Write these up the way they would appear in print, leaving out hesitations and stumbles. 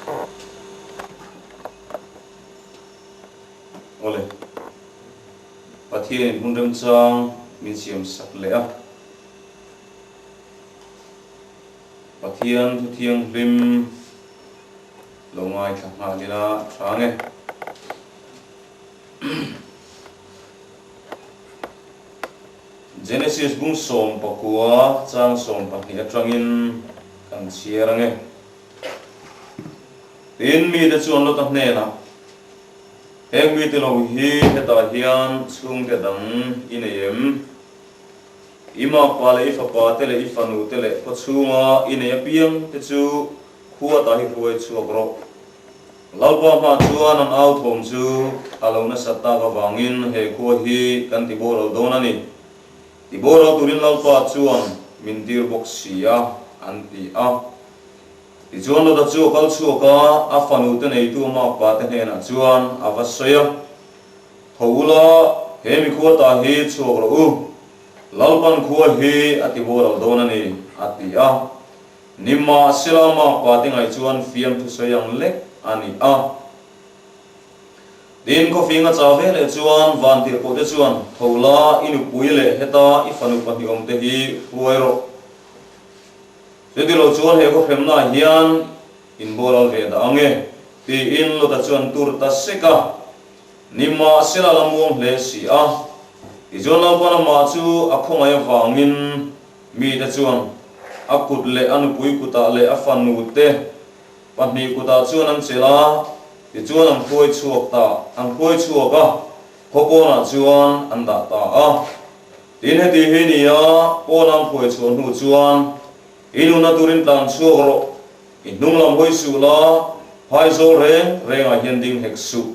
Awle, Pathianin hun remchang min siam sak leh a. Pathian thu thianghlim lo ngaithla nghal ila tha nge. Genesis bung 19 chang 12 atangin kan chhiar ange. Tin, mite chuan Lota hnenah, Heng mite lo hi hetah hian chhungte dang i nei em? I makpa leh i fapa te leh i fanu te leh khawchhunga i nei apiang te chu khua ta hi hruai chhuak rawh. Lalpa hmah chuan an au thawm chu a lo nasat tak avangin he khua hi kan ti boral dawn a ni. Ti boral turin Lalpa chuan min tir bawk si a, an ti a. Tichuan Lota chu a kal chhuak a, a fanu te neitu makpa te hnenah chuan a va sawi a. Tho ula, he mi khua ta hi chhuak rawh u. Lalpan khua hi a ti boral dawn a ni, a ti a. Nimahsela makpa te ngaih chuan fiamthu sawi ang lek a ni a. Tin, khawfing a chau ve leh chuan vantirhkoh te chuan, Tho la, i nupui leh heta i fanu pahnih awm te hi hruai rawh. Chutilo chuan he khawhremnaah hian in boral ve dah ang e, tiin Lota chuan tur ta sek a. Nimahsela la muang hle si a, tichuan Lalpan amah chu a khawngaih avangin mite chuan a kut leh a nupui kutah leh a fanute pahnih kutah chuan an chelh a, tichuan an hruai chhuak ta, an hruai chhuak a, khaw pawnah chuan an dah ta a. Tin, heti hi ni a, pawn an hruai chhuah hnu chuan i nunna turin tlan chhuak rawh, I hnung lam hawi suh la, phai zawl reng rengah hian ding hek suh.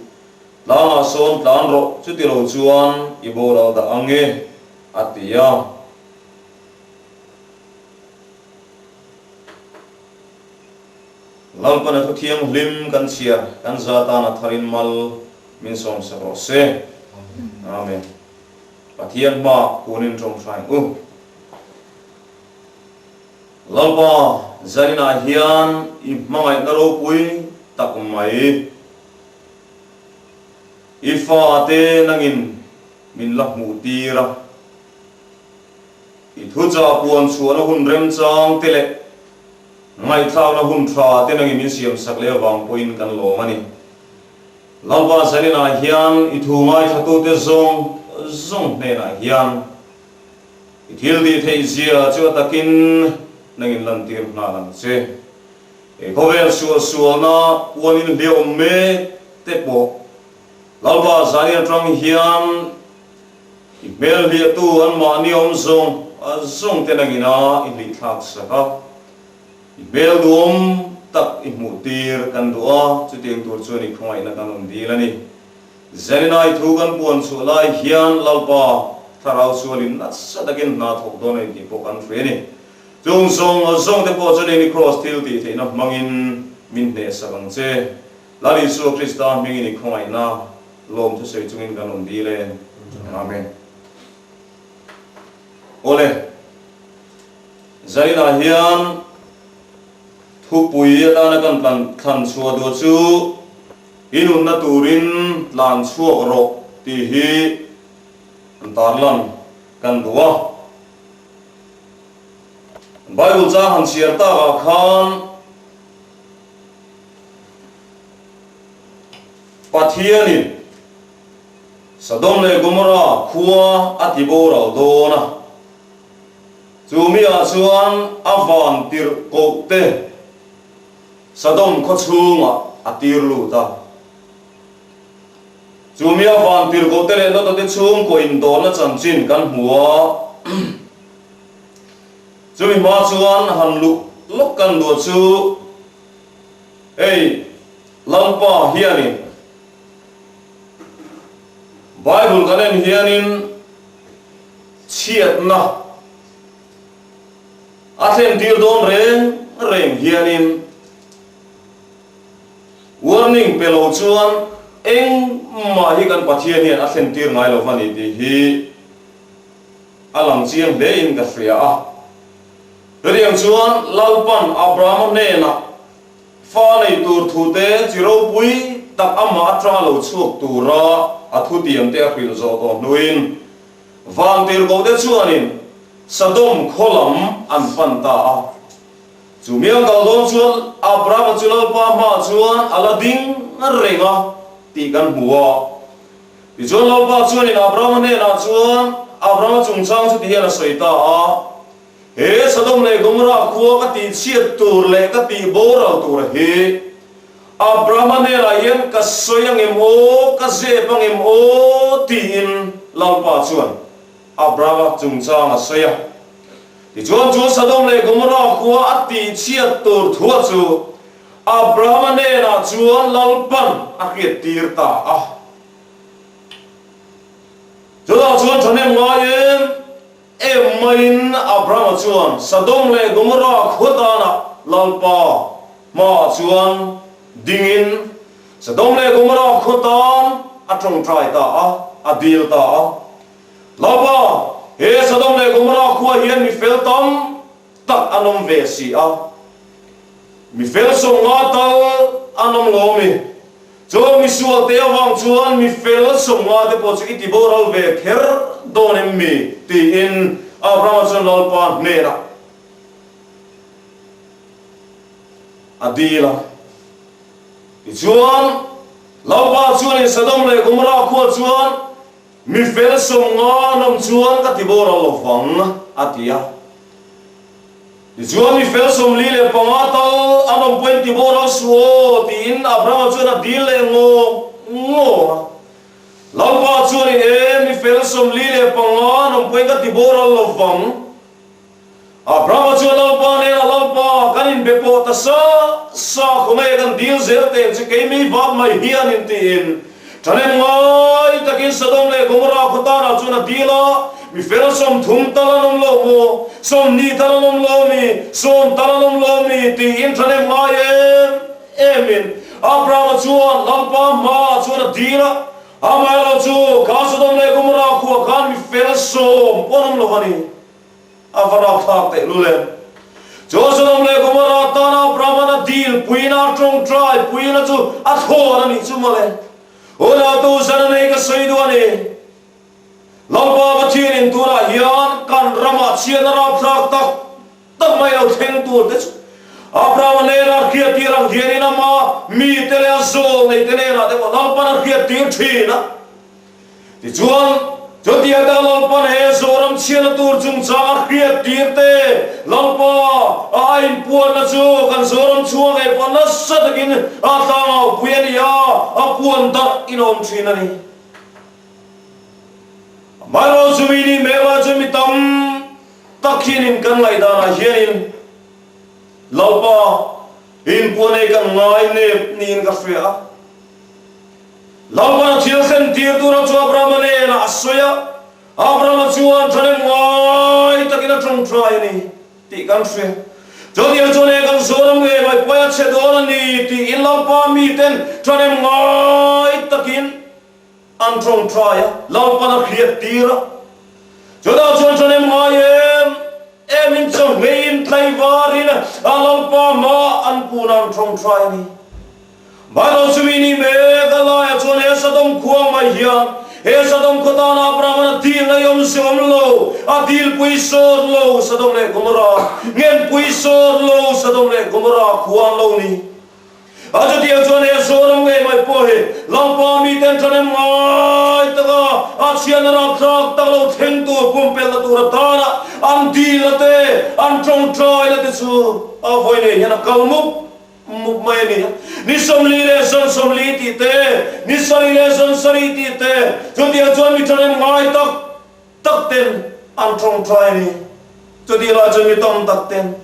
Tlangah sawn tlan rawh, chuti lo chuan i boral dah ang e, a ti a. Lalpana thu thianghlim kan chhiar kan za tana tharin mal min sawmsak rawh se. Amen. Pathian hma kunin tawngtai ang u. Lalpa, zaninah hian i hmangaihna ropui tak mai. I fate nangin min la hmuh tir a, i thuchah puan chhuahna hun remchang te leh ngaihthlakna hun tha te nangin min siamsak leh avang pawhin kan lawm a ni. Lalpa, zaninah hian i thu ngaithlatute zawng zawng hnenah hian I thil tih theih zia chu a takin nangin lantir nghal ang che. I khawvel sual sualna puanin hliahawm mek te pawh Lalpa zani atang hian i hmel hliahtu anmahni awm zawng zawng te nangin a i hlih thlak sak a. I hmel duhawm tak i hmuh tir kan duh a, chutiang tur chuan i khawngaihna kan rawn dil a ni. Zeninai thu kan puan chhuah lai hian Lalpa Thlarau sualin nasa takin hna thawk dawn a ni tih pawh kan hria a ni. Chung zawng zawng te pawh chuan eng i Kraws thil tih theihna hmangin min hnehsak ang che. Lal Isua Krista hmingin i khawngaihna lawm thusawi chungin kan rawn dil e. Amen. Awle, Zaninah hian thupui atana kan thlan chhuah duh chu I nunna turin tlan chhuak rawh tih hi an tarlan kan duh a. Bible chang han chhiar takah khan Pathianin Sodom leh Gomorrah khua a ti boral dawn a, chu miah chuan a van tirh koh te, Sodom khaw chhungah a tir lut a. Chu mi a van tirhkoh te leh Lota te chhungkaw indawrna chanchin kan hmu a. Chumi hma chuan han luh lawk kan duh chu hei Lalpa hianin Bible kan en hianin chhiatna A thlen tir dawn reng reng hianin warning pe lo chuan engmah hi kan Pathian hian a thlen tir ngai lo va ni tih hi a lang chiang hle in ka hria a. Chutiang chuan Lalpan Abrahama hnenah. Fa nei tur thute chi ropui tak amah atanga lo chhuak tura a thutiamte a hrilh zawh tawh hnuin Vantirhkohte chuanin Sodom khaw lam an pan ta a. Chu mi an kal dawn chuan Abrahama chu Lalpa hmaah chuan a la ding reng a tih kan hmu a. Tichuan Lalpa chuanin Abrahama hnenah chuan Abrahama chungchang chu tihian a sawi ta a. He Sodom leh Gomorrah khua ka tihchhiat tur leh ka tih boral tur hi Abrahama hnenah hian ka sawi angem aw, ka zep angem aw tiin Lalpa chuan Abrahama chungchang a sawi a. Tichuan chu Sodom leh Gomorrah khua a tihchhiat tur thua chu Abrahama hnenah chuan Lalpan a hriattir ta a. Chutah chuan thahnem ngai em? Em maiin Abrahama chuan Sodom leh Gomorrah khua tanah Lalpa hmaah chuan dingin Sodom leh Gomorrah khua tan a tawngtai ta a, a dil ta a. Lalpa, he Sodom leh Gomorrah khua hian mi fel tam tak an awm ve si a, mi fel 50 tal an awm lo mi? Chuan misualte avang chuan mi fel 50 te pawh chu i ti boral ve kher dawn em mi? tiin Abrahama chuan Lalpa hnenah a dil a. Tichuan, Lalpa chuanin Sodom leh Gomorrah khua chuan mi fel 50 an awm chuan ka ti boral lo vang, a ti a. Tichuan mi fel 45 tal an awm pawhin ti boral suh aw tiin Abrahama chuan a dil leh ngawng ngawng a. Lalpa chuanin e, mi fel 45 an awm pawhin ka ti boral lo vang. Abrahama chuan Lalpa hnenah, Lalpa, kan inbe pawh ta sa sa khawngaih kan dil zel teng che kei mi vak mai hianin tiin Ṭhahnem ngai takin Sodom leh Gomorrah khaw tanah chuan a dil a, mi fel 30 tal an awm lo maw? 20 tal an awm lo mi? 10 tal an awm lo mi? tiin ṭhahnem ngai em emin Abrahama chuan Lalpa hmaah chuan a dil a, amaherawh chu kha Sodom leh Gomorrah khuah khan mi fel 10 pawh an awm lo a ni. A va rapthlak teh lul em! Jerusalem leh Gomorrah tana Brahmana dil puina tawngtai puina chu a thlawn a nih chu mawle. Unautu zan a nei ka sawi duh a ni. Lalpa Pathianin tunah hian kan ramah chhiatna rapthlak tak tak mai lo thleng tur te chu Abrahama hnena hriattir ang hianin ama mite leh a zawl neite hnenah te pawh Lalpan a hriattir thin a. Tichuan, chutia taka Lalpan he Zoram chhiatna tur chungchang a hriat tir te, Lalpa a a inpuanna chu kan Zoram chhunga ngei pawh nasa takin a tlangau pui a ni a, a puan darh in a awm thin a ni. Amaherawhchu chumi ni hmel chuan mi tam tak hianin kan ngaihdanah hianin Lalpa inpuan ei kan ngai nep niin ka hria a. Lalpan a thil thlen tir tura chu Abrahama hnenah a sawi a, Abrahama chuan thahnem ngai takin a tawngtai a ni tih kan hria. Chutiang chuan he kan Zoram ngei mai pawi a chhe dawn a ni tiin Lalpa miten thahnem ngai takin an tawngtai a, Lalpan a hriat tir a. Chutah chuan thahnem ngai em emin chawhmeiin tlaivarin a Lalpa hmaah an kun a, an tawngtai a ni. Bible chu mi nih mek a laiah chuan he Sodom khua mai hian he Sodom khaw tana Abraham-an a dil na i awm si awm lo, a dilpui sawt lo Sodom leh Gomorrah, ngenpui sawt lo Sodom leh Gomorrah khua an lo ni. A chutiang chuan he Sodom ngei mai pawh hi Lalpa miten thahnem ngai taka a chhiatna rapthlak tak lo thleng tur pumpelhna tur atana an dilna te, an tawngtaina te chu a vawi nei hian a kal mup Mup mai a ni a, ni 40 leh zan 40 tih te, ni 70 leh zan 70 tih te, chutiang chuan mi thahnem ngai tak tak ten an tawngtai a ni. Chutih lai chuan mi tam tak ten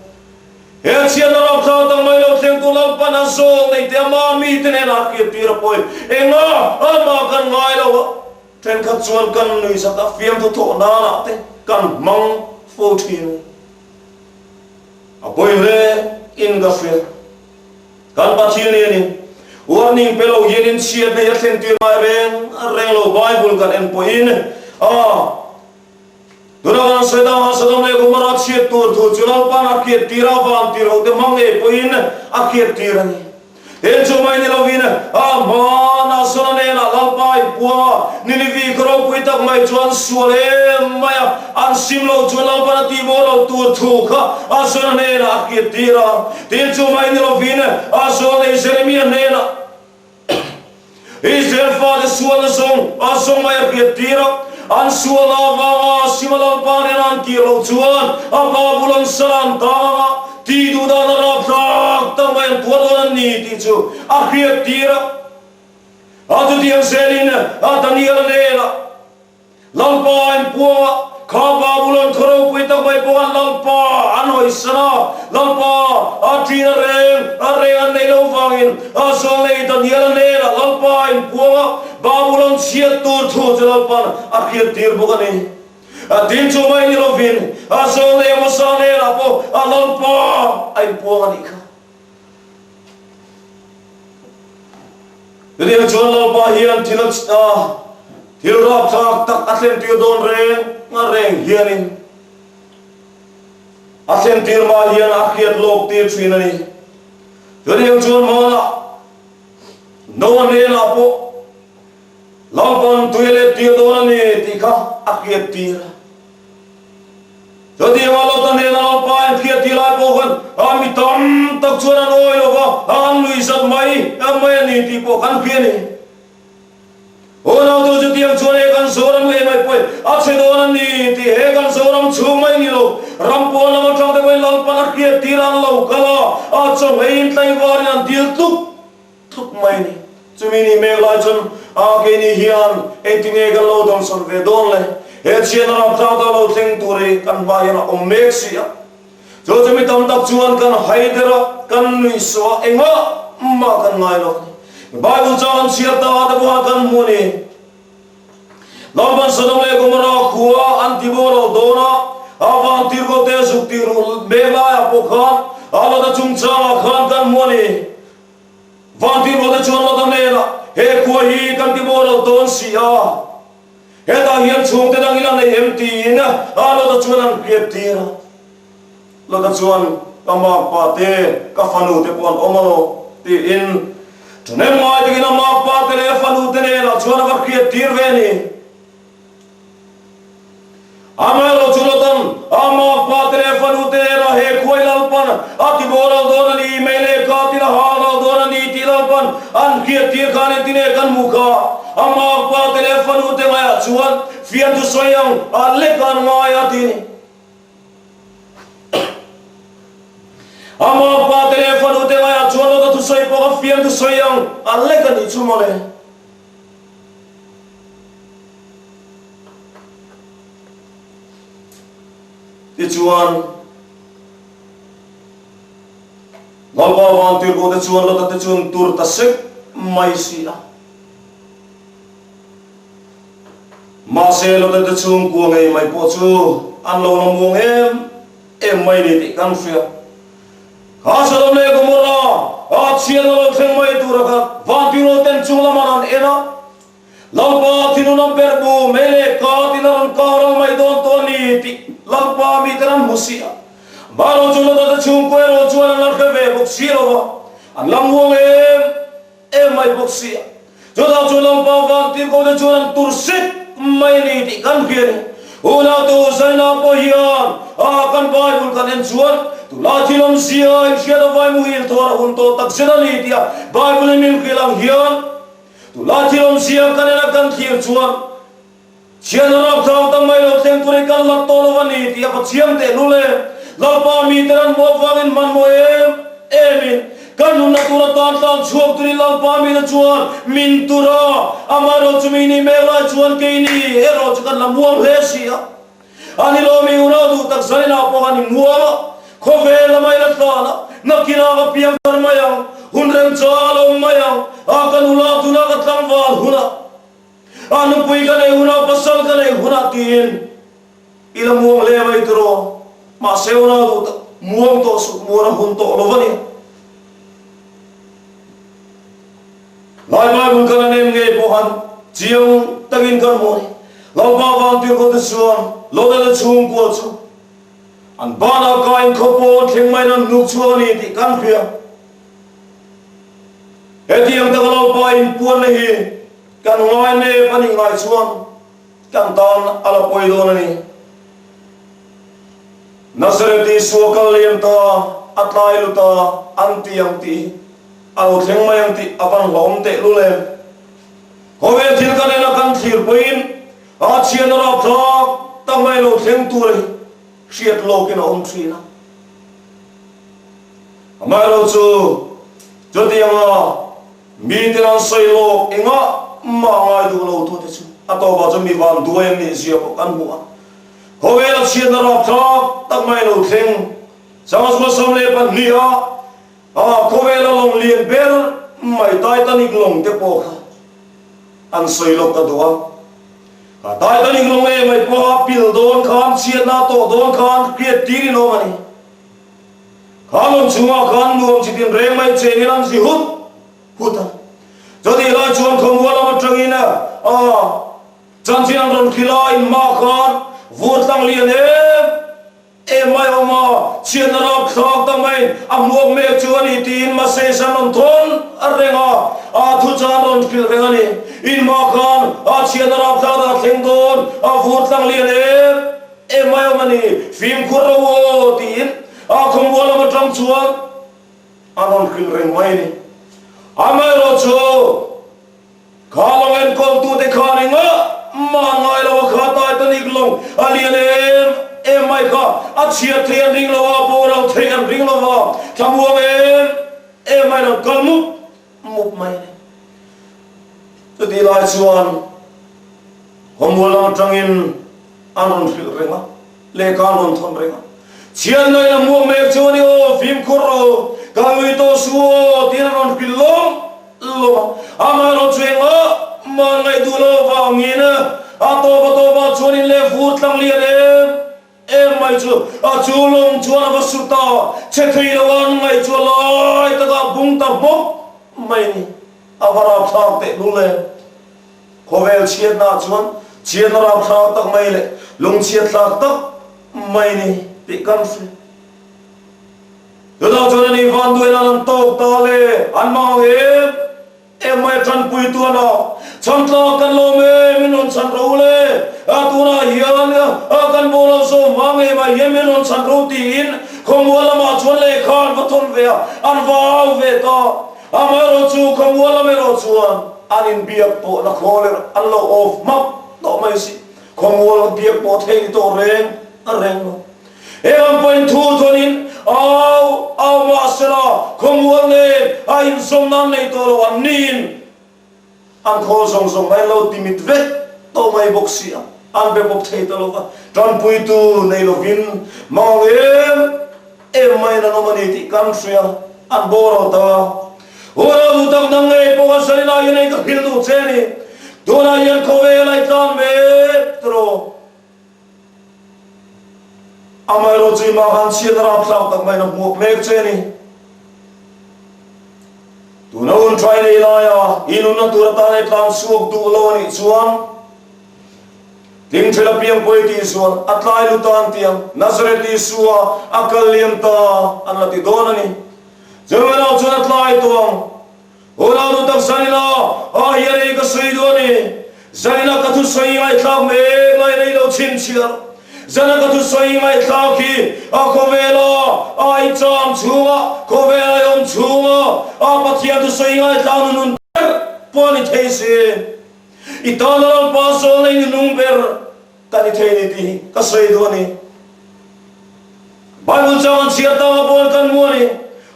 he chhiatna rapthlang tak mai lo thlengtu Lalpan a zawl nei te ama mite hnenah a hriattir a pawi enga amah kan ngai lo a, thenkhat chuan kan nuihzat a fiamthu thawh nanah te kan hmang fo thin a ni. A pawi hle in ka hria. Kan Pathian hianin warning pe lo hianin chhiatna hi a thlen tir ngai reng reng lo Bible kan en pawhin a tuna kan sawi dang a Sodom leh Gomorrah chhiat tur thu chu Lalpan a hriat tir a van tir ho te hmang ngei pawhin a hriat tir a ni. Tin chu mai ni lovin a hmanah Sona hnenah Lalpa inpuang a, Ninivi khaw ropui tak mai chuan sual em mai a, an sim lo chuan Lalpan a tihbaw lo tur thu kha a Sona hnenah a hriattir a. Tin chu mai ni lovin a Zawlnei Jeremia hnenah Israel fate sualna zawng a zawng mai a hriattir a, an sualna avanga Sima Lalpa nena an kir loh chuan a Babulon sal an tang anga tih duh dan a rapthlak tak mai an tuar dawn a ni tih chu a hriattir a. A chutiang zelin a Daniel hnenah Lalpa a inpuang a, kha Babulon khaw ropui tak mai pawh an Lalpa an hawisan a, Lalpa a ṭin a reng a reng an neih loh vangin a zawlnei Daniel-a hnenah Lalpa a inpuang a, Babulon chhiat tur thu chu Lalpa'n a hriattir bawk a ni. Tin chu mai ni lovin a zawlnei Amosa hnenah pawh a Lalpa a inpuang a nih kha. Chutiang chuan Lalpa hian thil a thil rapthlak tak a thlentir dawn reng a reng hianin a thlentir mah hian a hriat lawk tir thin a ni. Chutiang chuan hmanah Noah hnenah pawh Lalpa'n tui a let tir dawn a ni tih kha a hriat tir a. Chutianga Lota hnena Lalpa inhriat tir lai pawh khan a mi tam tak chuan an awi lo va, an nuih zat mai mai a ni tih pawh kan hria a ni. Unautu chutiang chuan he kan Zoram ngei mai pawhin a chhe dawn a ni tih he kan Zoram chhung mai ni lo, ram pawn lam atang te pawhin Lalpan a hriat tir an lo kal a, a chawhmeiin tlaivarin an dil tluk. Tluk mai ni. Chumi ni mek lai chuan a keini hian engtinge kan lo dawnsawn ve dawn le? He chhiatna rapthlak tak lo thleng tur hi kan hma hian a awm mek si a. Chu chu mi tam tak chuan kan hai der a, kan nuihsawh a, engah mah kan ngai lo a ni. Bible chang an chhiar ta te pawh kan hmu a ni. Lalpan Sodom leh Gomorrah khua an ti bo lo dawn a, a vang tirhkoh te zuk tih ruh mek laiah pawh khan a Lota chungchangah khan kan hmu a ni. Vantirhkohte chuan Lota hnenah, He khua hi kan ti bo lo dawn si a, hetah hian chhungte dang ila nei em? tiin a Lota chuan an hriat tir a. Lota chuan, Ka makpa te, ka fanu te pawh an awm alo, tiin ṭhahnem ngai takin a makpa te leh a fanu te hnenah chuan a va hriat tir ve a ni. Amaherawhchu Lotan a makpa te leh fanu te hnenah he khuai Lalpan a ti boral dawn a ni, mei leh ka tin a hal ral dawn a ni tih Lalpan an hriat tir khan engtin nge kan hmuh kha? A makpa te leh fanu te ngaiah chuan fiamthu sawi ang a lek an ngai a ti a ni. A makpa te leh fanu te ngaiah chuan Lota thusawi pawh kha fiamthu sawi ang a lek a nih chu mawle. Tichuan, Lalpa vantirhkohte chuan Lota te chu an tur ta sek mai si a. Mahse, Lota te chhungkua ngei mai pawh chu an lo la muang em em mai ni tih kan hria. Kha Sodom leh Gomorrah ah chhiatna lo thleng mai tura kha vantirhkohten chung lamah an en a. Lalpa thinun an ber bu mei leh ka tin a rawn kau ral mai dawn tawh a ni tih Lalpa miten an hmu si a. Baro chu Lota te chhungkua erawh chuan an la hre ve bawk si lo va, an la muang em em mai bawk si a. Chutah chu Lalpa vantirhkoh te chuan an tur sek mai a ni tih kan hria a ni. Unautu Zaina pawh hian a kan Bible kan en chuan tunlai thil awmzia inhriat a vai muhil thawr a hun tawh takzet a ni tia Bible in min hrilh ang hian Tunlai thil awmzia kan en a kan thlir chuan chhiatna rapthlak tam mai lo thleng tur hi kan lat tawh lo a ni tih a va chiang teh lul em. Lalpa mite ran hmuh avangin hmanhmawh em em in kan nunna tur atan tlan chhuak turin Lalpa mite chuan min tur a, amaherawh chu mi nih mek lai chuan keini erawh chu kan la muang hle si a. A ni lo mi unau duh tak zaninah pawh an inmual a, khawvel a mai la tlan a, nakinah ka piang thar mai ang, hun remchang a lo awm mai ang, a ka nula tunah ka tlangval hunah, a nupui ka nei hunah, pasal ka nei hunah tiin i la muang hle mai tiraw? Mahse unau duh tak muang tawh suh, muan a hun tawh lo va ni. Lai Bible kan a nem ngei pawh han chiang takin kan hmu a ni. Lalpa vantirhkoh te chuan Lodana chhungkua chu an banah kaiin khaw pawn thleng maiin an hnuk chhuak a ni tih kan hria. Hetiang taka Lalpa inpuanna hi kan ngai nep a nih ngai chuan kan tan a la pawi dawn a ni. Nazareth Isua kal liam ta, a tlai lut a, an ti ang tih hi a lo thleng mai ang tih a van hlauhawm tehlul em? Khawvel thil kan en a kan thlir pawhin a chhiatna rapthlak tak mai lo thleng tur hi hriat lawkin a awm thin a. Amaherawh chu chutianga miten an sawi lawk engah mah ngai duh lo tute chu a tawpah chuan mi van duai an nih zia pawh kan hmu a. Khawvela chhiatna rapthlak tak mai lo thleng Sangha 12 ah khawvela lawng lian ber mai Titanic lawng te pawh kha an sawi lawk ta duh a. Kha Titanic lawng e mai pawha pil dawn khan chhiatna a tawh dawn khan hriat tirin awm a ni. Kha lawng chhungah khan nuam chi tin reng mai chenin an zi hut hut a. Chutih lai chuan khawmual lam atangin a chanchin an rawn hrilh a, inhma khan vur tlang lian em em mai a awm a, chhiatna rapthlak tak maiin a hmuak mek chu a ni tiin message an rawn thawn reng a, a thuchah an rawn hrilh reng a ni. Inhma khan a chhiatna rapthlak tak a thleng dawn, a vur tlang lian em em mai a awm a ni, fimkhur ro aw tiin a khawmual lam atang chuan a rawn hrilh reng mai a ni. Amaherawhchu. Kha lawng enkawltute khan engah mah an ngai lo a, kha Titanic lawng a lian em em mai kha a chhiat theih an ring lo a, boral theih an ring lo va, thlamuang em em maiin an kal mup mup mai a ni. Chutih lai chuan Khawmual lam atangin an rawn hrilh reng a. Lehkha an rawn thawn reng a. Chhiatna in a hmuak mek chu a ni aw, fimkhur rawh, ka ngui tawh su aw, tiin an rawn hrilh lawm lawm a. Amaherawh chu engah mah an ngaih duh lo avangin a tawp a tawpah chuan in leh vur tlang lian em em mai chu a chu lawng chuan a va su ta, che thei lo an ngaih chu a lai takah bung ta hmawk mai a ni. A va rapthlak tehlul em! Khawvel chhiatnaah chuan chhiatna rapthlak tak mai leh lungchhiatthlak tak mai ni tih kan hre. Chutah chuan ani vanduain an an tawk ta le, an mang em em mai a tanpui tu an a, chhan tlak kan lawm e, min rawn chhan ro le, a tunah hian a kan boral zawm hma ngei mai hian min rawn chhan ro tiin khawmual lamah chuan lehkha an va thawn ve a, an va au ve ta. Amaherawh chu khawmual lam erawh chuan an inbiak pawhna khawl erawh an lo off hmak tawh mai si. Khawmual biak pawh theih ni tawh reng a reng lo. Heng ang pawhin thu chuanin au au mahsela khawmual nen a inzawm nan nei tawh lo an niin An khawl zawng zawng mai an lo ti mit vek tawh mai bawk si a, an be bawk thei ta lo va, tanpuitu nei lovin mang em em maiin an awm a ni tih kan hria, an boral ta. Unau duh tak nang ngei pawh kan Salina hian ei ka hrilh duh che a ni, tunah hian khawvel a i tlan mek tawh. Amaherawh chu i mah khan chhiat a rapthlak tak maiin a hmuak mek che a ni. Tuna hun tha i nei laia i nunna tur atan i tlan chhuak duh lo a nih chuan Tingthil apiang pawh i tih chuan a tlai lut a an ti ang, Nazareth Isua a kal liam ta an la ti dawn a ni. Chumi erawh chuan a tlai tawh ang. Unau nu tak Zanina ah hian ei ka sawi duh a ni. Zanina ka thusawi ngaihthlak mek lai rei lo chhinchhiah. Zana ka thusawi ngaihthlak hi a khawvela a i cham chhunga, khawvela i awm chhunga a Pathian thusawi ngaihthlak nu nun ber pawh a ni thei si. I tana Lalpa zawlna i nunung ber ka ni thei ni tih hi ka sawi duh a ni. Bible chang an chhiar tang a pawn kan hmu a ni.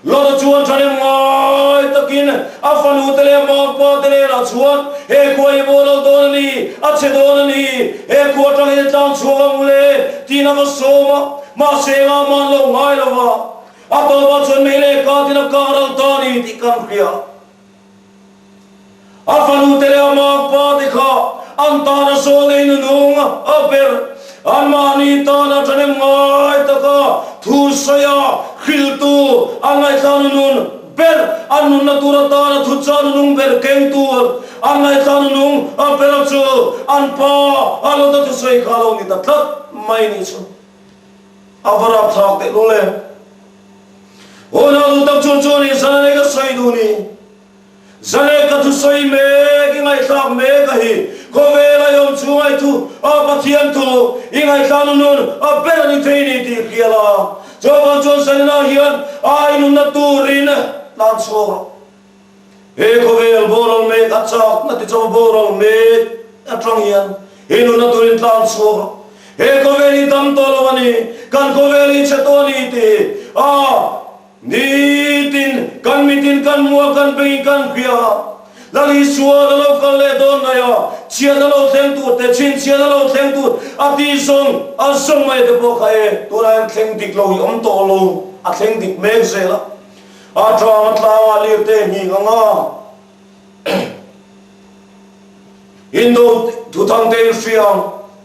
Lota chuan thahnem ngai takin a fanu te leh a makpa te hnenah chuan, He khua hi maw lo dawn a ni, a chhe dawn a ni, he khua atang hian tlang chhuak ang u le, tiin a va sawm a. Mahse engah mah an lo ngai lo va, a tawpah chuan mei leh katin a kang ral ta a ni tih kan hria. A fanute leh a makpa te kha an tana sawl nei nunung a ber. Anmahni tana thahnem ngai taka thu sawi a, hriltu, an ngaihthla nunun ber, an nunna tur atana thuchah nunung ber kengtu, an ngaihthla nunung a ber chu an pa a lawta thusawi kha a lo ni ta tlat mai ni chu. A va rapthlak teh lul em! Unau duh tak chu chuan i zan a nei ka sawi duh ni. thusawi mek i ngaihthlak mek a hi. Khawvel a i awm chhunga i thu a Pathian thu i ngaihthlak na nun a ber a ni thei ni tih hria la. Chuvang chuan Zanina hian a i nunna turin tlan chhuak rawh. He khawvel boral mek a chakna ti chauh boral mek atang hian i nunna turin tlan chhuak rawh. He khawvel hi dam tawh lo a ni, kan khawvel hi chhe tawh a ni tih a nitin kan mitin kan hmu a, kan bengin kan hria a. Lal Isua a lo kal leh dawn mai a, chhiat a lo thleng tur te, chhinchhiat a lo thleng tur a tih zawng a zawng mai te pawh kha e, tunah hian thleng dik lo hi awm tawh lo, a thleng dik mek zel a. A tang a tlang a lir te nghing ang a, Indo thuthang te in hria ang,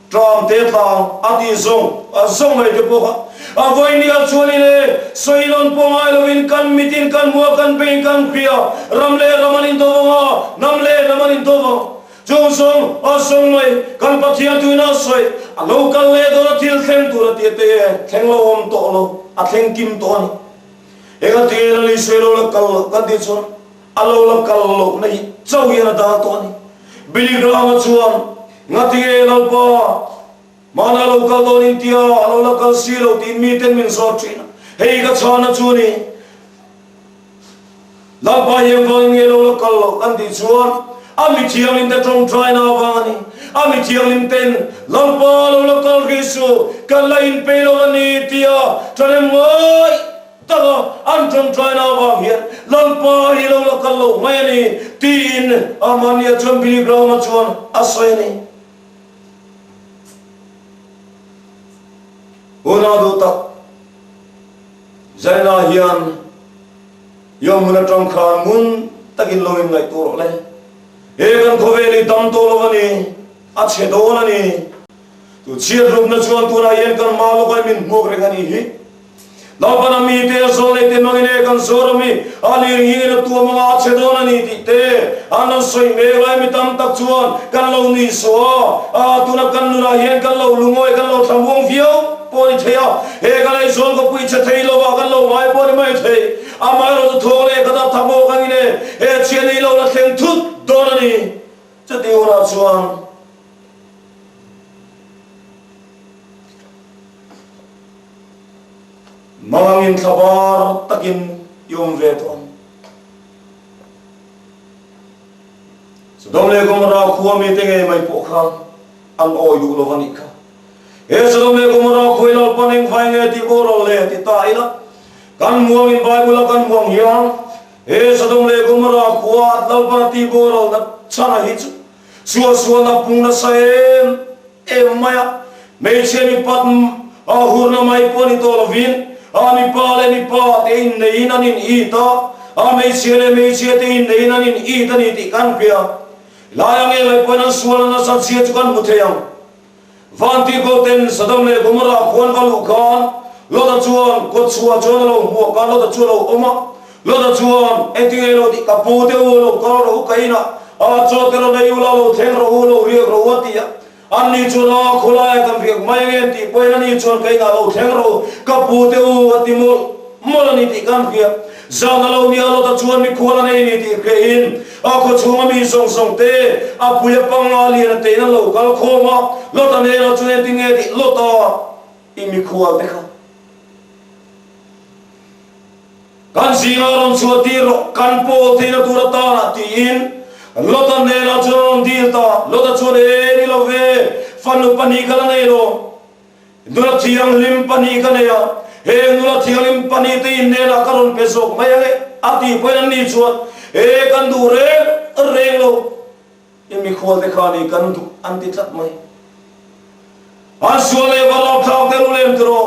tlang te tlang a tih zawng a zawng mai te pawh kha a vawinia chuanin e, sawi nawn pawh ngai lovin kan mitin kan hmu a, kan bengin kan hria, ram leh ram an indo vang a, hnam leh hnam an indo vang. Chung zawng a zawng mai kan Pathian tuin a sawi, a lo kal leh dawn a thil thleng tur a tih te e, thleng lo awm tawh lo, a thleng kim tawh a ni. Enga tinge Lal Isua lo la kal loh kan tih chuan a lo la kal lohna hi chauh hian a dal tawh a ni. Billy Graham-a chuan, Ngatinge Lalpa, mahna lo kal dawn in tia a lo la kal si lo tiin miten min zawt thin a, hei ka chhana chu a ni. Lalpa hi engvangin nge lo la kal loh kan tih chuan a mi thianghlim te tawngtaina avang a ni. A mi thianghlim ten Lalpa lo la kal rih suh, kan la inpei lo a ni tia ṭhahnem ngai taka an tawngtaina avang hian Lalpa hi lo la kal loh mai a ni tiin Amania chuan Billy Graham-a chuan a sawi a ni. Unau duh tak Zaina hian Yawm hun atang khan ngun takin lo inngaihtuah rawh le. He kan khawvel hi dam tawh lo a ni, a chhe dawn a ni. Tu chhiat rupna chuan tunah hian kan hma lawkah min hmuak reng a nih hi. Naupana mite a zawl nei te hmangin he kan Zoram hi a lir ngingin a tuam anga a chhe dawn a ni tih te an rawn sawi mek lai mi tam tak chuan kan lo nuih suah a, a tuna kan nunah hian kan lo lungawi kan lo thlamuang viau pawh a ni thei a, he kan eizawn ka pui chhe thei lo a kan lo ngai pawh a ni mai thei. Amaherawhchu thawng leh khat a thamawk angin e he chhiat nei lo la thleng thut dawn a ni. Chutih hunah chuan Mangangin thlabar takin i awm ve tawh ang. Sodom leh Gomorrah khua mite ngei mai pawh khan an awi duh lo a nih kha. He Sodom leh Gomorrah khua i Lalpan engvai nge tih boral le ti ta ila, kan muangin Bible-a kan muang hian he Sodom leh Gomorrah khua Lalpan a tih boral na chhan a hi chu suahsualna pung nasa em em mai a, hmeichhia mipat a hurna mai pawh ni tawh lovin a mipa leh mipa te inneiin an in it a, a hmeichhia leh hmeichhia te inneiin an in it a ni tih kan hria. Lai ang em ai pawhin an sualna nasa chhia chu kan hmu thei ang. Vantirhkoh ten Sodom leh Gomorrah khuan va luh khan Lota chuan kawtchhuah chuan a lo hmuak a, Lota chu a lo awm a. Lota chuan, Engtinge lo tih ka pu te u, lo kal rawh u ka inah, a chaw te rawn ei ula, lo thleng rawh u, lo riak rawh u a ti a. Anni chuan, A, khawlaia kan riak mai ange an tih pawhin ani chuan ka inah lo thleng rawh u, ka pu te u a ti mawlh mawlh a ni tih kan hria. Zan a lo nia Lota chuan mikhual a nei ni tih hriain a khaw chhunga mi zawng zawng te a pui a panga lian a tein an lo kal khawm a, Lota hnenah chuan engtin nge tih Lota i mikhual te kha kan zingah rawn chhuah tir rawh, kan pawl theihna tur atana tiin Lota hnenah chuan a rawn dil ta. Lota chuan, E ni lo ve, fanu pahnih ka la nei lo. Nula thianghlim pahnih ka nei a, heng nula thianghlim pahnih te innenah ka rawn pe zawk mai ang e, a tih pawhin an ni chuan, E, kan duh reng reng lo, i mikhual te kha ni kan duh an ti tlat mai. An sual leh va rapthlak te ru lem tiraw,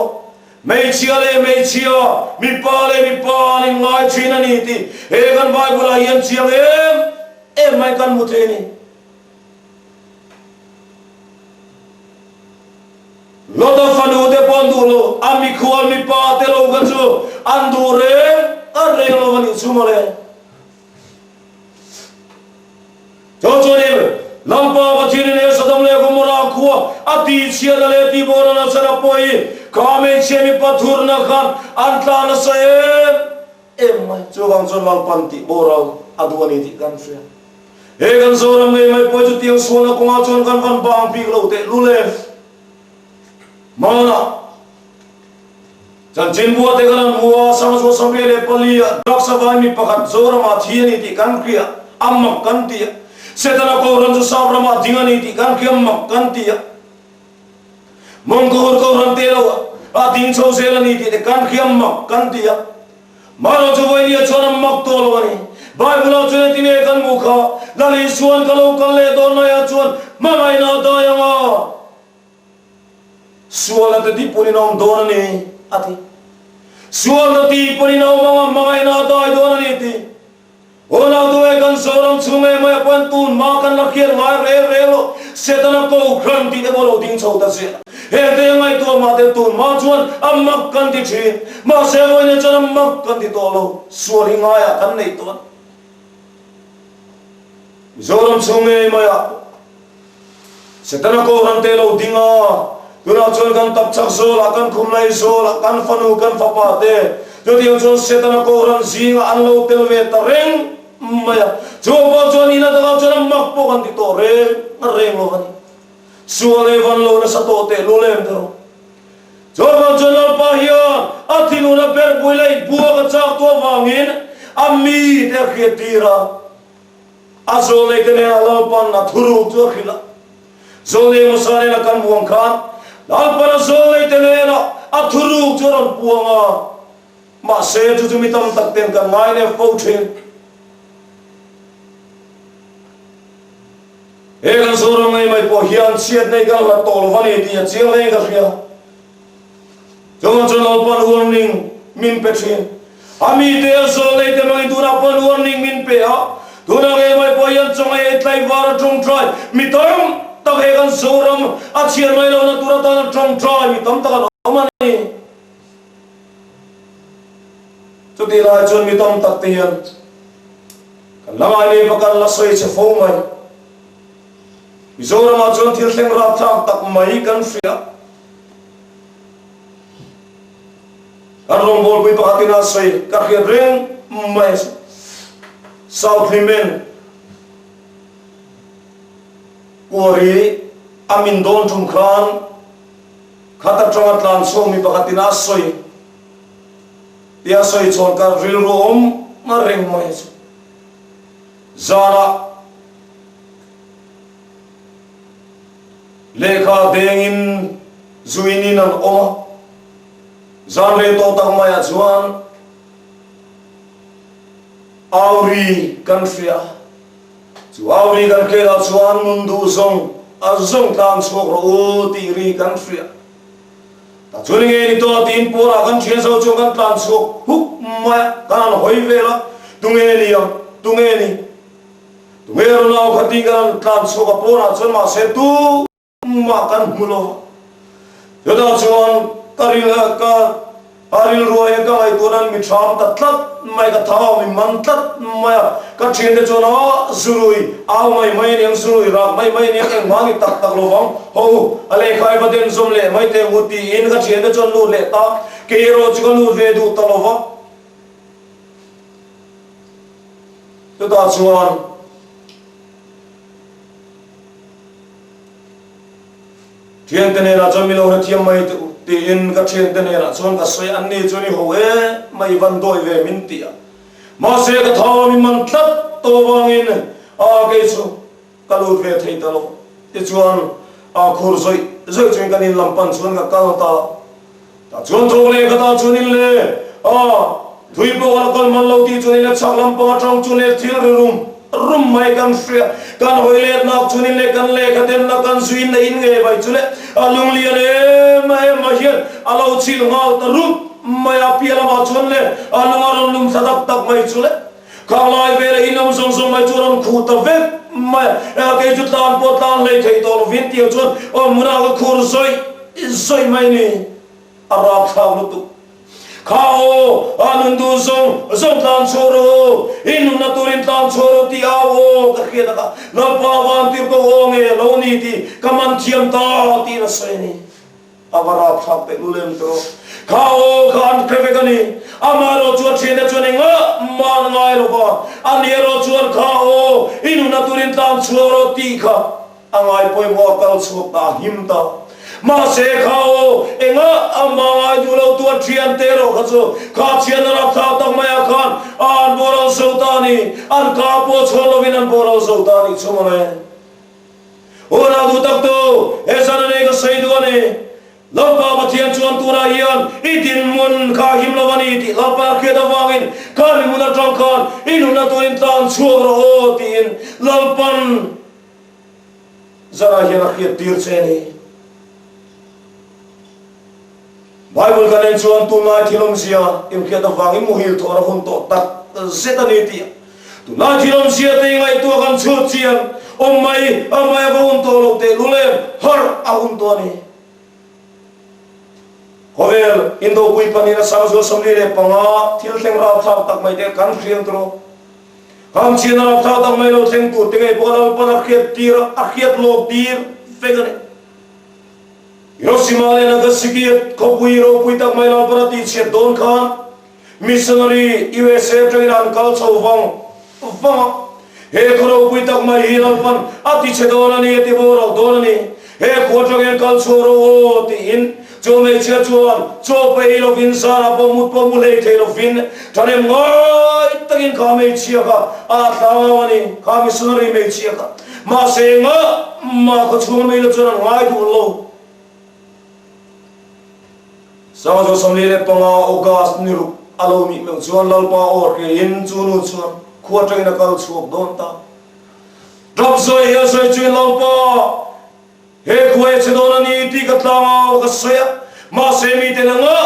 hmeichhia leh hmeichhia, mipa leh mipa an inngai thin a ni tih he kan Bible ah hian chiang em em mai kan hmu thei a ni. Lota fanu te pawh an duh lo, a mikhual mipa te lo kha chu an duh reng a reng lo a nih chu mawle. Chu chuanin Lalpa Pathianin he Sodom leh Gomorrah khua a tihchhiatna leh tihboralna chhan a pawi kha hmeichhia mipa thurna khan an tla nasa em em mai. Chuvang chuan Lalpan tihboral a duh a ni tih kan hria. He kan Zoram ngei mai pawh chu tiang sualna kawngah chuan kan van bang bik lo teh lul e. Hmanah chanchinbua te kan han hmu a, Sangzual 94 ah drugs a vai mi pakhat Zoramah thi a ni tih kan hria, a mak kan ti a. Setana Kohhran chu Sap ramah ding a ni tih kan hria, mak kan ti a. Mawngkaw Kohhran te lo a ding chho zel a ni tih te kan hria, mak kan ti a. Mahlo chu vawinia chuan a mak tawh lo a ni. Bible-ah chuan engtin nge kan hmuh kha? Lal Isua'n ka lo kal leh dawn laiah chuan hmangaihna a dai ang a, sualna te tihpunin a awm dawn a ni, a ti. Sualna tihpunin a awm ang a, hmangaihna a dai dawn a ni, ti. Unau duai kan Zoram chhung em mai a pawn tun hma kan la hriat ngai rel rel lo, Setana Kohhran tih te pawh lo ding chho ta zel a. Hengte a ngaihtuah mah te tun hma chuan a mak kan ti thin. Mahse vawiin chuan a mak kan ti tawh lo, sual hi ngaiah kan neih tawh a ni. Mizoram chhung ngei mai ah pawh Setana Kohhran te lo ding a, tunah chuan kan tapchhak zawlah, kan khumlai zawlah, kan fanu, kan fapa te chutiang chuan Setana Kohhran zingah an lo tel ve ta reng mai a. Chu pawh chuan ina takah chuan a mak pawh kan ti tawh reng reng lo a ni. Sual leh van lo nasa tawh teh lul em tawh. Chuvang chuan Lalpa hian a thinuna berhpui leh buak a chak tu avangin a mite a hriat tir a. A zawlneite nena Lalpan a thuruk chu a hrilh a. Zawlnei hmasa nena kan hmuh ang khan Lalpan a zawlneite nena a thuruk chu a rawn puang a. Mahse, chu chu mi tam tak ten kan ngainep fo thin. He kan Zoram ngei mai pawh hian chhiat nei kan hlat tawh lo va ni tih a chiang hle in ka hria. Chuvang chuan Lalpan warning min pe thin. A mite a zawl nei te mangin tunah pawn warning min pe a, tunah ngei mai pawh hian chawngai ei tlaivar a tawngtai mi tam tak he kan Zoram a chhiar mai lohna tur atana tawngtai mi tam tak an awm a ni. Chutih lai chuan mi tam tak te hian kan la ngai nei va kan la sawi che fo mai. Mizoramah chuan thil thleng rapthlak tak mai kan hria. Kan rawngbawlpui pakhatin a sawi ka hriat reng mai a si. South Hlimen Kuari a min dawn tum khan khat atanga tlan chhuak mi pakhatin a sawi tia sawi chhawn ka rilru awm reng mai a si. Zanah Lehkha dengin zuinin an awm a, zan rei tawh tak maiah chuan Auri kan hria a, chu Auri kan hriatah chuan nun duh zawng a zawng tlan chhuak rawh u tih ri kan hria. Tah chuan nge ni tawh tiin pawnah kan thian zo chuan kan tlan chhuak huk mai a, kan han hawi vel a, tunge ni ang, tunge ni? Tunge rawn au kha tih kan han tlan chhuak a pawnah chuan mahse tumah kan hmu lo va. Chutah chuan ka ril ka a rilruah hian ka ngaihtuah nan mi ṭham ta tlat mai, ka thau mi man tlat mai a. Ka ṭhiante chuan a zurui au mai mai aniang, zurui rak mai mai aniang, engmah ni tak tak lo vang, ho u, a lehkha i va den zawm leh mai teh u tiin ka ṭhiante chuan lut leh ta, kei erawh chu ka lut ve duh ta lo va. Chutah chuan thiante hnenah chuan min lo hrethiam mai teh u tiin ka thiante hnenah chuan ka sawi an ni chuan i ho e mai van dawi ve min ti a. Mahse ka thau min man tlat tawh avangin a kei chu Ka lut ve thei ta lo. Tichuan, a khur zawih zawih chuan kan in lam pan chuan ka kal ta. Tah chuan thawk leh ka ta chuan in le a thui pawh ka la kal man lo tih chuan in le chhak lampang atang chuan le thil ri rum rum mai kan hria. Kan hawi let nak chuan in le kan lehkha denna kan zui in na in ngei mai chu le a lunglian em em a hian a lo chhil nghal ta rup mai a piah lamah chuan le a lung a rawn lum thla tak tak mai chu le. Khang lai vela in awm zawng zawng mai chu rawn khuh ta vek mai a, kei chu tlan pawh tlan hlei thei tawh lovin tiang chuan aw hmunah ka khur zawih zawih mai ni, a rapthlak lutuk. Kha aw, a nun duh zawng zawng tlan chhuah rawh u, in nunna turin tlan chhuah rawh tih au aw ka hriat a, Lalpa vantir ko aw nge lo ni tih ka man thiam ta tiin a sawi a ni. A va rapthlak teh lul em tawh. Kha aw kha an hre vek a ni. Amaherawh chu a thiante chuan engah mah an ngai lo va, ani erawh chuan kha aw i nunna turin tlan chhuak rawh tih kha a ngai pawimawh a kal chhuak ta a him ta. Mahse kha aw engah amah ngai duh lo tu a thiante erawh kha chu kha thian a rapthlak tak maiah khan a an boral zo ta a ni. An ka pawh chhawn lovin an boral zo ta a nih chu mawle. Unau duh tak tu, he zan a nei ka sawi duh a ni. Lalpa Pathian chuan tunah hian i dinhmun kha a him lo a ni tih Lalpa a hriat avangin kha mihmun atang khan i nunna turin tlan chhuak rawh aw tiin Lalpan zanah hian a hriat tir che a ni. Bible kan en chuan tunlai thil awmzia inhriat avangin muhil thawh a hun tawh tak zet a ni tih tunlai thil awmzia te i ngaihtuah kan chhut chian awm mai a mai a va hun tawh lo tehlul em harh a hun tawh a ni. Khawvel Indopui panin a sangzual 45 thil thleng rapthlak tak mai te kan hriang tur aw. Khang chian a rapthlak tak mai lo thleng tur te ngei pawh a Lalpan a hriat tir a, a hriat lawk tir vek a ni. Hiroshima leh Nagasaki khawpui ropui tak mai Lalpan a tihchhiat dawn khan Missionary USA atangin an kal chho vang vang a. He khaw ropui tak mai hi Lalpan a tichhe dawn a ni, a ti boral dawn a ni. He khua atangin kal chhuak rawh aw tiin chu hmeichhia chuan chaw pawh ei lovin zanah pawh mut pawh mu hlei thei lovin thahnem ngai takin kha hmeichhia kha a thlau a ni, kha missionary hmeichhia kha. Mahse engah mah khaw chhunga mei la chuan an ngai duh lo. Sangzawh 45 August ni ruk a lo nih meuh chuan Lalpa aw hriain chu nu chuan khua atangin a kal chhuak dawn ta. Tap sawi hian sawi chuin Lalpa he khua hi chhe dawn a ni tih ka tlang au ka sawi a, mahse mite la ngah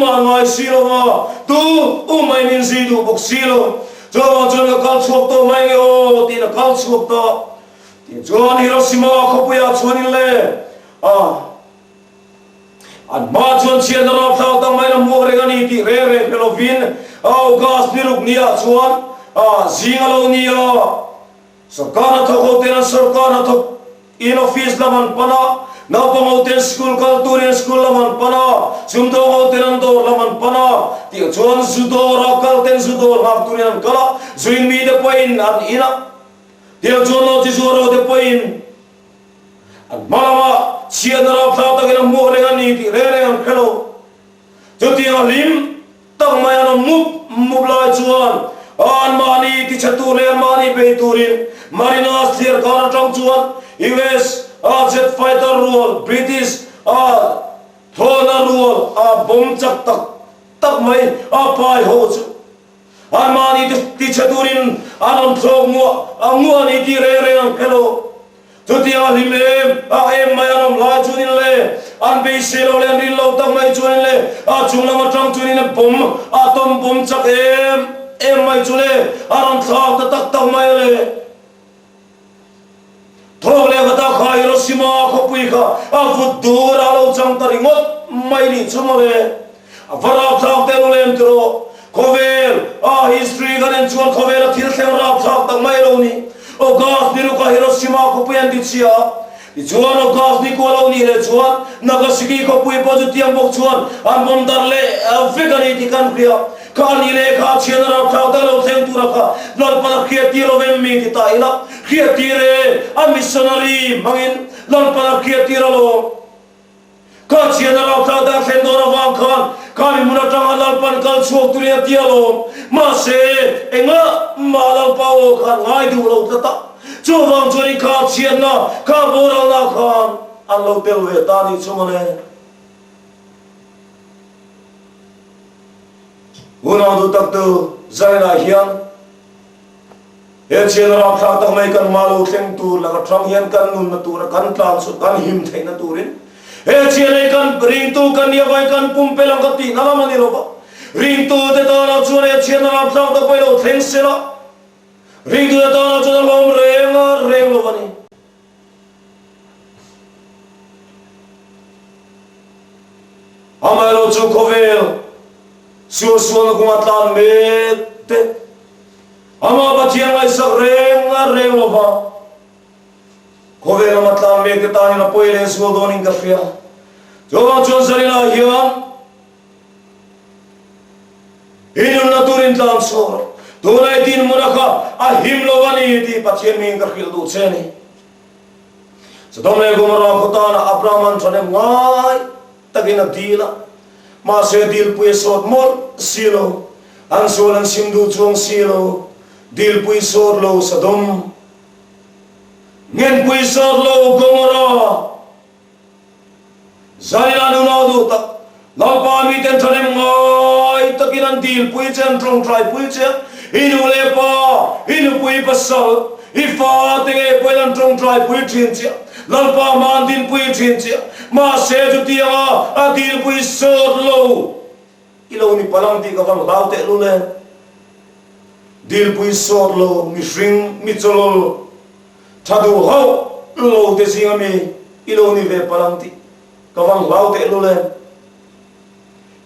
mah ngai si lo va, tu u mai min zui duh bawk si lo. Chuvang chuan ka kal chhuak tawh mai nge aw tiin a kal chhuak ta. Tichuan Hiroshima khawpuiah chuanin le a. An hma chuan chhiatna rapthlak tak maiin a hmuak reng a ni tih reng reng hre lovin August ni ruk niah chuan zing a lo ni a, sorkar hnathawk ho ten an sorkar hnathawk in office lam an pan a, naupang ho ten school kal turin school lam an pan a, sumdawng ho ten an dawr lam an pan a, tih chuan zu dawra kal ten zu dawr nghak turin an kal a, zuin mite pawhin an in a, tiang chuan nawhchi zuar ho te pawhin An hma lamah chhiatna rapthlak takin a hmuak reng a ni tih reng reng an hre lo. Chutiang a hlim tak mai an awm mup mup lai chuan anmahni tichhe tur leh anmahni bei turin Marinas thliar kar atang chuan US a jet fighter rual British a thlawhna rual a bomb chak tak tak mai a pai ho chu Anmahni tichhe turin an rawn thlawk nguah a nguah a ni tih reng reng an hre lo. Chutiang a hlim em a em mai an awm lai chuanin le an beisei lo leh an rin lo tak mai chuanin le a chung lam atang chuanin a bawm a tawm bawm chak em em mai chu le a rawn thlak ta tak tak mai a le. Thawk leh kha ta kha Hiroshima khawpui kha a vut dur a lo chang ta ringawt mai nih chu mawle. A va rapthlak teh lul em tiraw? Khawvel a history kan en chuan khawvel a thil thleng rapthlak tak mai lo ni. August ni rukah Hiroshima khawpui an ti chhia a, tichuan August ni kua lo nih leh chuan Nagasaki khawpui pawh chu tiang bawk chuan an bomb darh leh vek a ni tih kan hria. Kha ni leh kha chhian a rapthlak tak lo thleng tura kha Lalpan a hriat tir lo em mi ti ta ila, hriat tir e, a missionary hmangin Lalpan a hriat tir alawm. Kha chhian a rapthlak tak thlen dawn avang khan kha mi hmun atanga Lalpan kal chhuak turin a ti alawm. Mahse, engah mah Lalpa aw khan ngai duh lo tlat a, chuvang chuanin kha chhiatna, kha boralna khan an lo tel ve ta nih chu mawle. Unau duh tak tu Zainah hian he chian rapthlak tak mai kan mah lo thleng tur laka thang hian kan nunna tura kan tlan chu kan him theihna turin he chian ei kan ringtu kan nia vai kan pumpelh ang ka tihna lam a ni lo va. Ringtu te tanah chuan he chian rapthlak tak mai lo thleng sela ringtu te tanah chuan a lawm reng a reng lo a ni. Amaherawh chu khawvel sualsualna kawngah tlan mek te amah Pathian ngaihsak reng a reng lova khawvel lama tlan mek te tanin a pawi leh zual dawnin ka hria. Chuvang chuan Zarinah hian. I nunna turin tlan chhuak rawh. Tuna i dinhmuna kha a him lo a ni tih Pathian ming ka hrilh duh che a ni. Sodom leh Gomorrah khaw tana Abraham-a'n ṭhahnem ngai takin a dil a, mahse dilpui a sawt mawlh si lo, an sual an sim duh chuang si lo, dilpui sawt lo Sodom, ngenpui sawt lo Gomorrah. Zaila nunau duh tak, Lalpa miten ṭhahnem ngai takin an dilpui che, an ṭawngṭaipui che a, i nu leh pa, i nupui pasal, i fa te ngei pawhin an ṭawngṭaipui ṭhin che a, Lalpa hma an dinpui ṭhin che a, mahse chutianga a dilpui sawt lo i lo ni palh ang tih ka van hlau tehlul e. Dilpui sawt lo mihring, mi chawlawl, Tha duh hauh lo te zinga mi i lo ni ve palh ang tih ka van hlau teh lul em.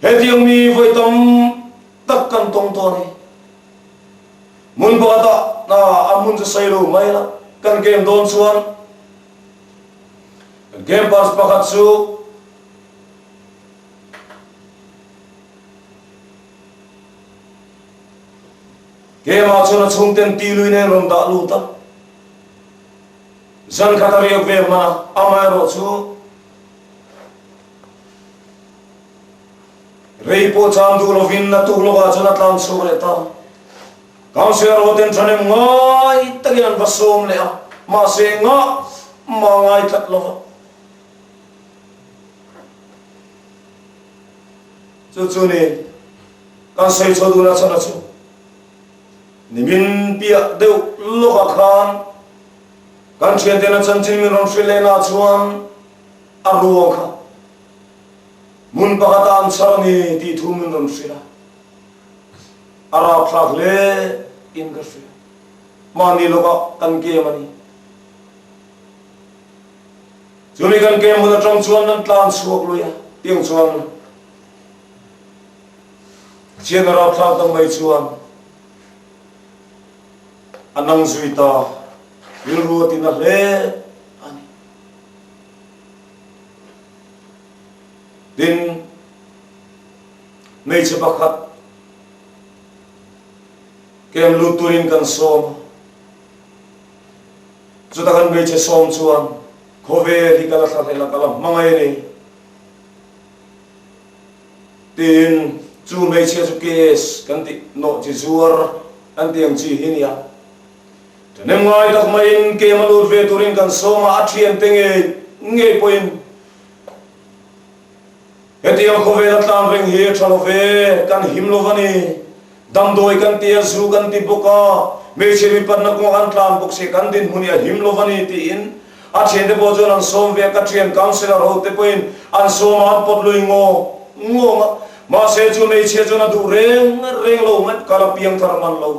Hetiang mi vawi tam tak kan tawng tawh a ni. Hmun pakhatah hna a hmun chu sawi lo mai la, kan game dawn chuan kan game pass pakhat chu Keimah chuan a chhungten ti lui nen rawn dah lut a, zan khat a riak ve hman a, amaherawhchu rei pawh cham duh lovin a tuk lawkah chuan a tlan chhuak leh ta. Councillor hoten ṭhahnem ngai takin an va sawm leh a, mahse engah mah ngai tlat lo va. Chu chu ni. Kan sawi chho dun a chhan a chu nimin piah deuh lawkah khan kan thianten a chanchin min rawn hrilh lehna chuan a ruang kha hmun pakhatah an chhar a ni tih thu min rawn hrilh a, a rapthlak hle in ka hria. Mahni lawkah kan kem a ni. Chumi kan kem hun atang chuan an tlan chhuak lui a, tiang chuan Chian a rapthlak tak mai chuan a nang zui ta, rilru a tina hle a ni. Tin, hmeichhe pakhat kem lut turin kan sawm a, chuta kan hmeichhe sawm chuan khawvel hi ka la thlahlel a, ka la hmangaih a ni. Tiin chu hmeichhia chu case kan tih nawh chi zuar an tih ang chi hi nia. Ṭhahnem ngai tak maiin kem a lut ve turin kan sawm a, a thiante ngei ngei pawhin hetiang khawvel a tlan reng hi a ṭha lo ve, kan him lo va ni. Damdawi kan ti a, zu kan ti bawk a, hmeichhe mipatna kawngah kan tlan bawk si, kan dinhmun hi a him lo va ni tiin a thiante pawh chuan an sawm ve a, ka thian councillor ho te pawhin an sawm a, an pawt lui ngawng ngawng a, mahse chu hmeichhia chuan a duh reng reng lo mai, ka la piangthar man lo,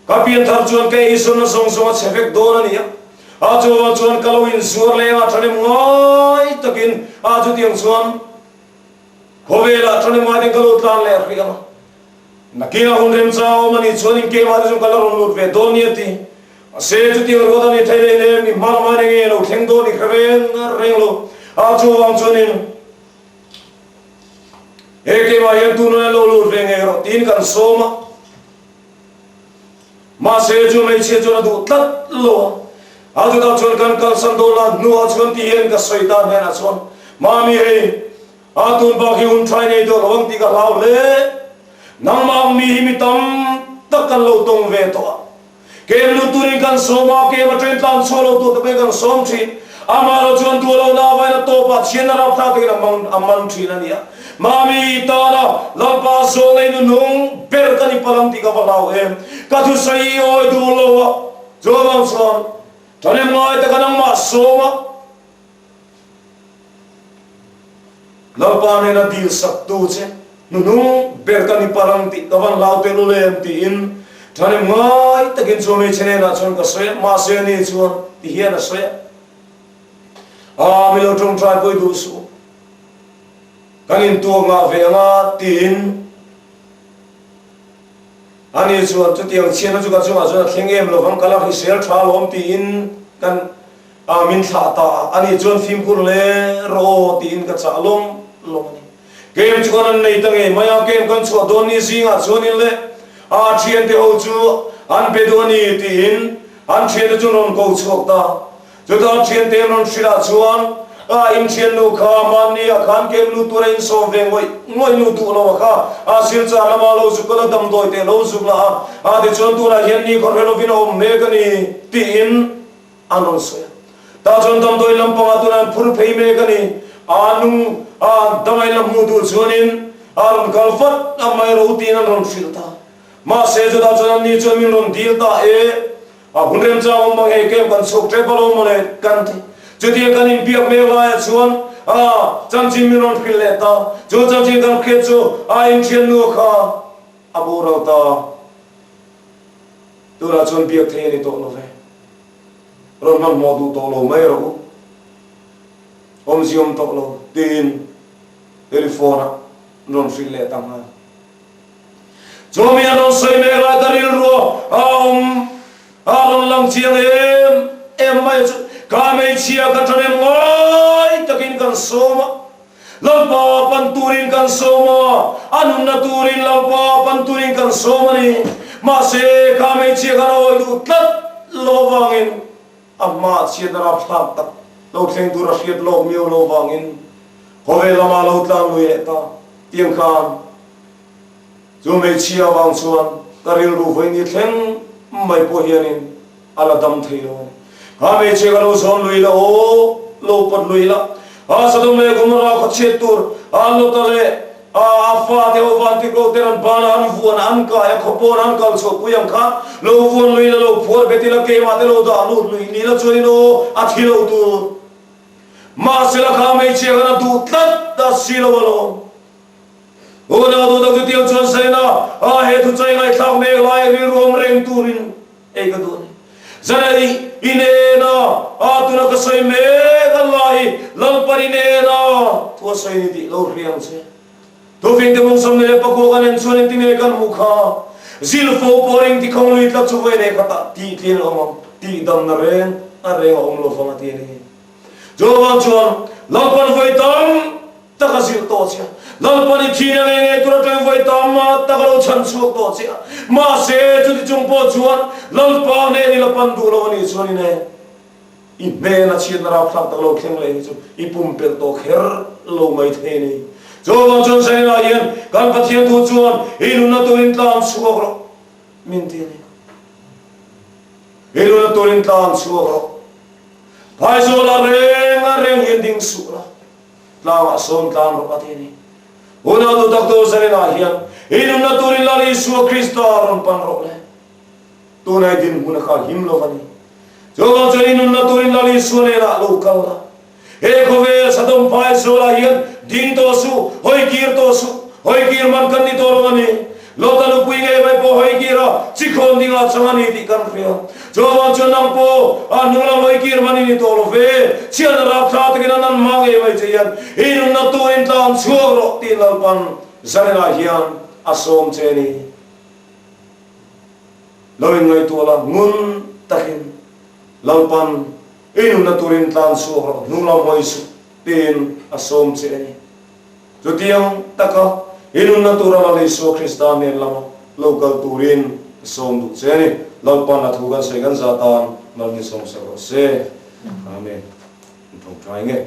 ka pianthar chuan ka eizawnna zawng zawng a chhe vek dawn a ni a, a chuvang chuan ka lo inzuar leng a, thahnem ngai takin a chutiang chuan. Khawvelah ṭhahnem ngaiten ka lo tlan leh hrih ang a, nakinah hun remchang a awm a nih chuan in keimah te chu ka la rawn lut ve dawn nia ti. Mahse chutiang ruat a ni thei leh leh mi hma lamah eng nge lo thleng dawn i hre reng reng lo. A chuvang chuanin he keimah hian tunah hian lo lut ve ngei rawh tiin kan sawm a. Mahse chu hmeichhia chuan a duh tlat lo a, a chutah chuan kan kalsan dawn a, hnuah chuan ti hian ka sawi ta hnenah chuan, Mami hei, a tun bak hi hun tha i nei tawh lo ang tih ka hlau hle, nangmah ang mi hi mi tam tak kan lo tawng ve tawh a, Kem lut turin kan sawm a, kem a train tlan chhuah lo tur te pawhin kan sawm thin. Amah lo chuan duh lohna avain a tawpah chhiatna rapthlak takin a man a man thin a nia. Mami tana Lalpa zawl nei nunung ber ka ni palh ang tih ka va hlau em. Ka thusawi i awi duh lo a, chuavang chuan thahnem ngai taka nangmah sawm a. Lalpa nena dil saktu che hnuhnung ber ka ni palh ang tih ka van hlau tel ul em tiin thahnem ngai takin chu hmeichhe nenah chuan ka sawi a, mahse ani chuan ti hian a sawi a, Aa mi lo tawngtai pawi duh suh, kan intuak ngah ve anga tiin ani chuan chutiang chhiatna chu ka chungah chuan a thleng em lovang ka la hrisel tha alawm tiin kan A min thlah ta a, ani chuan fimkhur hle rawh aw tiin ka chah lawm lawm a ni. Camp chu kan an nei ta ngei mai a, camp kan chhuah dawn ni zingah chuanin le a thiante ho chu an be duh a ni tiin an thiante chu an rawn ko chhuak ta. Chutah thiante an rawn hrilh ah chuan a inthiannu kha mahni ah khan camp lut tura insawm ve ngawih ngawih nu duh lo a kha a silchar lama lo zuk kal a damdawi teh lo zuk lah a, a tichuan tunah hian ni khawrhel lovin a awm mek a ni tiin An rawn sawi a. Tah chuan damdawi lampangah tunah an phur phei mek a ni. A nung a damain la hmuh duh chuanin a rawn kal vat a mai ro tiin an rawn hrilh ta. Mahse chutah chuan anni chuan min rawn dil ta e, a hun remchang awm ang hei kem kan chhuak tep alawm mawle kan ti. Chutia kan inbiak mek laiah chuan a chanchin min rawn hrilh leh ta. Chu chanchin kan hriat chu a inthiannu kha a boral ta. Tunah chuan biak thei a ni tawh lo ve. Rawn hmanhmawh duh tawh lo mai rawh u. Awmzi awm tawh lo tiin telephone ah an rawn hrilh leh ta nghal. Chumi an rawn sawi mek lai ka rilru a awm a rawn lang chiang em em mai chu ka hmeichhia ka ṭhahnem ngai takin kan sawm a. Lalpa pan turin kan sawm a, a nunna turin Lalpa pan turin kan sawm a ni. Mahse, kha hmeichhia khan a awi duh tlat lo avangin a hmaah chhiatna rapthlak tak lo thleng tur a hriat lawk miau lo avangin khawvel lamah lo tlan lui leh ta. Tiang khan chu hmeichhia avang chuan ka rilru vawiin thleng mai pawh hianin A la dam thei lo a ni. Kha hmeichhia ka lo zawn lui la aw, lo pawt lui la. A Sodom leh Gomorrah khaw chhiat tur a Lota leh a a fate ho vantiklo ten an bana an vuan an kai a khaw pawn an kal chhuah pui ang kha lo vuan lui la lo phuar bet ila keimah te lo dah lut lui ni la chuanin aw a thi lo tur. Mahsela kha hmeichhia khan a duh tlat a si lo alawm. Unau duhtak chu tiang chuan Sena a he thuchai ngaihthlak mek lai rilruam reng turin ei ka duh a ni. Zana i i nena a tuna ka sawi mek a la hi Lalpan i nena thu a sawi ni tih lo hria ang che. Tufing te mung 24 kan en chuan engtinge kan hmuh kha? Zilfo pawh ring ti khawng lui tlat chu vawi nei khatah tih tlin a awm ang, tih damna reng a reng a awm lo vang a ti a ni. Chuvang chuan Lalpan vawi tam tak a zilh tawh che a, Lalpan i thihna ngei ngei tur atangin vawi tam tak a lo chhan chhuak tawh che a, mahse chuti chung pawh chuan Lalpa hnen i la pan duh lo a nih chuan in e, i hnena chhiatna rapthlak tak lo thleng leh hi chu i pumpelh tawh kher lo mai thei a ni. Chuvang chuan Zainah hian kan Pathian thu chuan i nunna turin tlan chhuak rawh min ti a ni. I nunna turin tlan chhuak rawh. Phaizawla reng a reng hian ding suh la. Tlangah sawn tlan rawh a ti a ni. Unau tu tak tu Zaninah hian i nunna turin Lal Isua Krista rawn pan rawh le. Tunai dinhmun a kha him lo a ni. Chuvang chuan i nunna turin Lal Isua nenah lo kal la. He khawvel Sodom phai sualah hian ding tawh suh, hawi kir tawh suh. Hawi kir man kan ni tawh lo a ni. Lota nupui ngei mai pawh hawi kir a, chikhawn dingah chang a ni tih kan hria. Chuvang chuan nang pawh a hnunglam hawi kir man i ni tawh lo ve. Chhiatna rapthla takin an an hma ngei mai che hian i nunna turin tlan chhuak rawh tiin Lalpan Zaninah hian a sawm che a ni. Lo inngaihtuah la, ngun takin Lalpan i nunna turin tlan chhuak rawh, hnunglam hawi suh tiin a sawm che a ni. Chutiang taka i nunna tura Lal Isua Krista nen lama lo kal turin ka sawm duh che a ni. Lalpan a thu kan sawi kan za tan mal min sawm sak rawh se. Amen. Min thawngthai nge.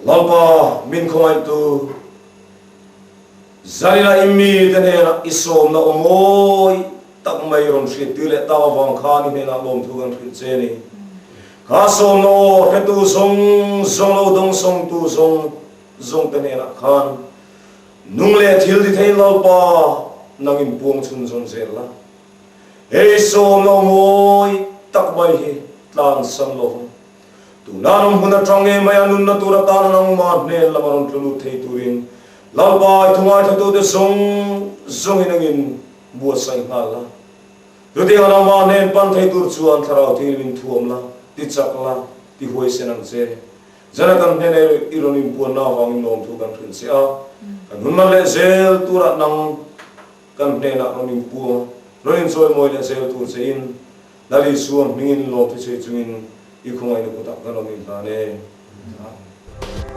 Lalpa min khawngaihtu Zarina i mite hnenah i sawmna aw mawi tak mai rawn hriattir leh tak avang khan i hnenah lawmthu kan hrilh che a ni. Kha sawmna aw hretu zawng zawng lo dawngsawngtu zawng zawngte hnenah khan nung leh thil ti thei Lalpa nang in puang chhunzawm zel la. Hei sawmna aw mawi tak mai hi tlansan lo vang. Tuna an awm hmun atang ngei mai a nunna tur atana nangmah hnen lama rawn tlu lut thei turin Lalpa i thungaithlatute zawng zawngin angin buatsaih nghal la. Chutiang nangmah hnen pan thei tur chuan thlarau thil min thuam la, ti chak la, ti huaisen ang che. Zana kan hnena i rawn inpuanna avangin lawmthu kan hrilh che a, kan hun man leh zel turah nang kan hnenah rawn inpuang a, rawn inchawimawi leh zel tur chein Lal Isua hmingin lawmthu chhui chungin i khawngaihna kutah kan rawn inhlan e. Amen.